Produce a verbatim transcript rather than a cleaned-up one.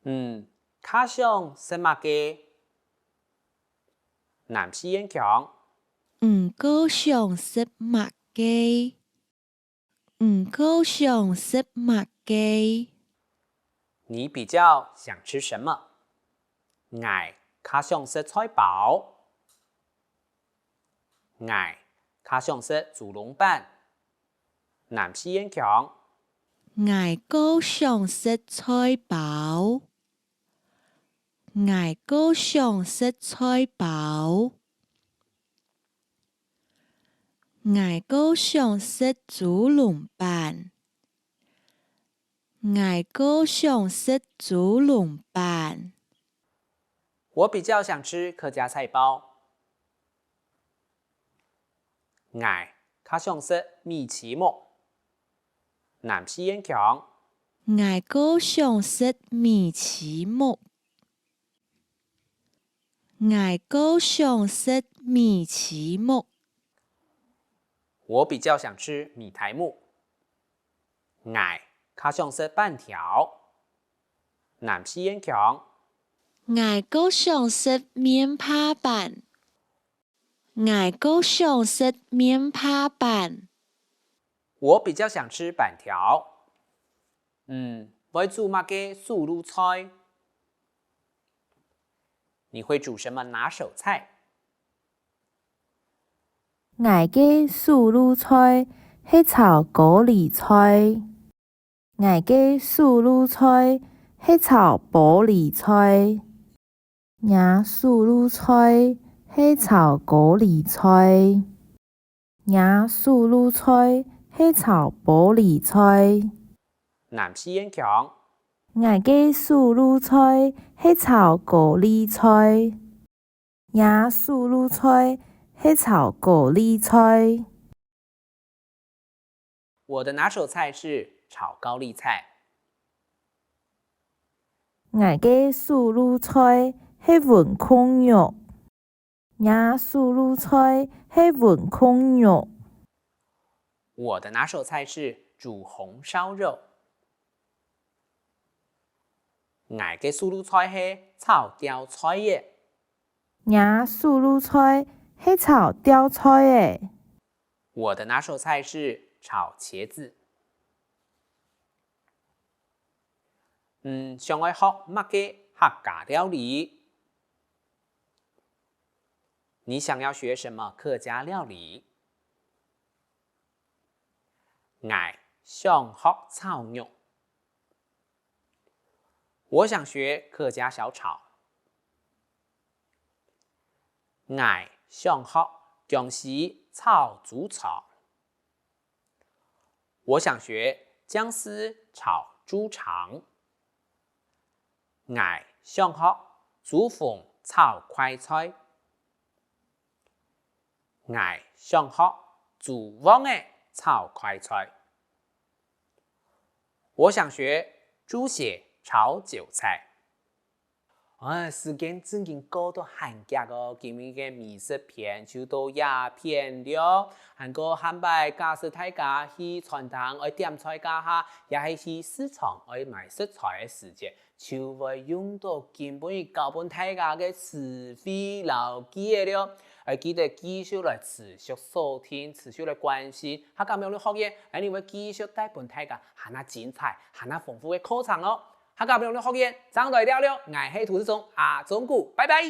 嗯，較想食麼个？南四縣腔。你較想食麼个？你較想食麼个？你比較想吃什麼？𠊎較想食菜包。𠊎較想食豬籠粄。南四縣腔。𠊎較想食菜包。 𠊎較想食菜包。𠊎較想食豬籠粄。𠊎較想食豬籠粄。我比較想吃客家菜包。 𠊎較想食米篩目。南四縣腔。𠊎較想食米篩目。𠊎較想食米篩目。我比較想吃米苔目。 𠊎較想食粄條。南四縣腔。𠊎較想食面帕粄。𠊎較想食面帕粄。我比較想吃粄條。你會煮麼个手路菜？你會煮什麼拿手菜？ 𠊎个手路菜係炒高麗菜。𠊎个手路菜係炒玻璃菜。若手路菜係炒高麗菜。若手路菜係炒玻璃菜。南四縣腔。𠊎个手路菜係炒高麗菜。 若手路菜係炒高麗菜。我的拿手菜是炒高麗菜。𠊎个手路菜係炆爌肉。若手路菜係炆爌肉。我的拿手菜是煮紅燒肉。 𠊎个手路菜係炒吊菜仔。若手路菜係炒吊菜仔。我的拿手菜是炒茄子。你想愛學麼个客家料理？你想要學什麼客家料理？ 𠊎想學炒肉。我想學客家小炒。𠊎想學薑絲炒豬腸。我想學薑絲炒豬腸。 𠊎想學豬紅炒快菜。𠊎想學豬黃仔炒快菜。我想學豬血炒韭菜。唉，時間正經過到還遽哦，今日个美食篇就到這片了。還過下擺假使大家去餐廳愛點菜該下，也係去市場愛買食材个時節， 就會用到今晡日教分大家个詞彙摎句仔了。愛記得繼續來持續鎖定，持續來關心客家網路學院，𠊎等會繼續帶分大家還較精彩、還較豐富个課程哦。客家網路學院，正來尞了，𠊎係涂志忠阿忠牯，拜拜。